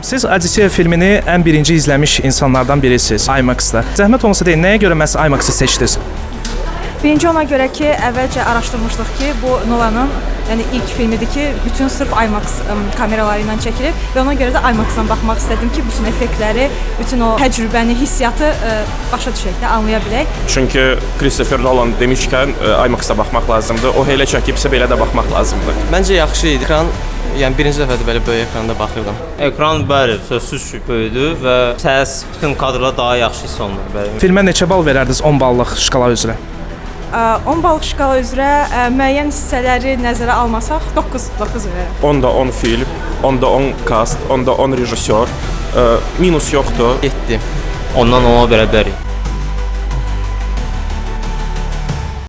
Siz Odisseya filmini ən birinci izləmiş insanlardan birisiniz IMAX-da. Zəhmət olmasa deyin, nəyə görə məhz IMAX-ı seçdiniz? Birinci ona görə ki, əvvəlcə araşdırmışdıq ki, bu Nolanın, yəni ilk filmidir ki, bütün sırf IMAX kameraları ilə çəkilib və ona görə də IMAX-dan baxmaq istədim ki, bütün effektləri, bütün o təcrübəni, hissiyatı başa düşək də, anlaya bilək. Çünki Christopher Nolan demişkən IMAX-a baxmaq lazımdır. O elə çəkibsə belə də baxmaq lazımdır. Məncə yaxşı idi. Ekran, yəni birinci dəfədir belə böyük ekranda baxırdım. Ekran bəli, sözsüz ki, böyüdü və səs, bütün kadrlar daha yaxşı hiss olunur. Bəli. Filmə neçə bal verərdiniz 10 ballıq şkala üzrə? 10 ballıq şkala üzrə müəyyən hissələri nəzərə almasaq 9 verərəm. 10-da 10 film, 10-da 10 kast, 10-da 10 rejissor. Minus yoxdur. 7. Ondan 10-a verə bilərik.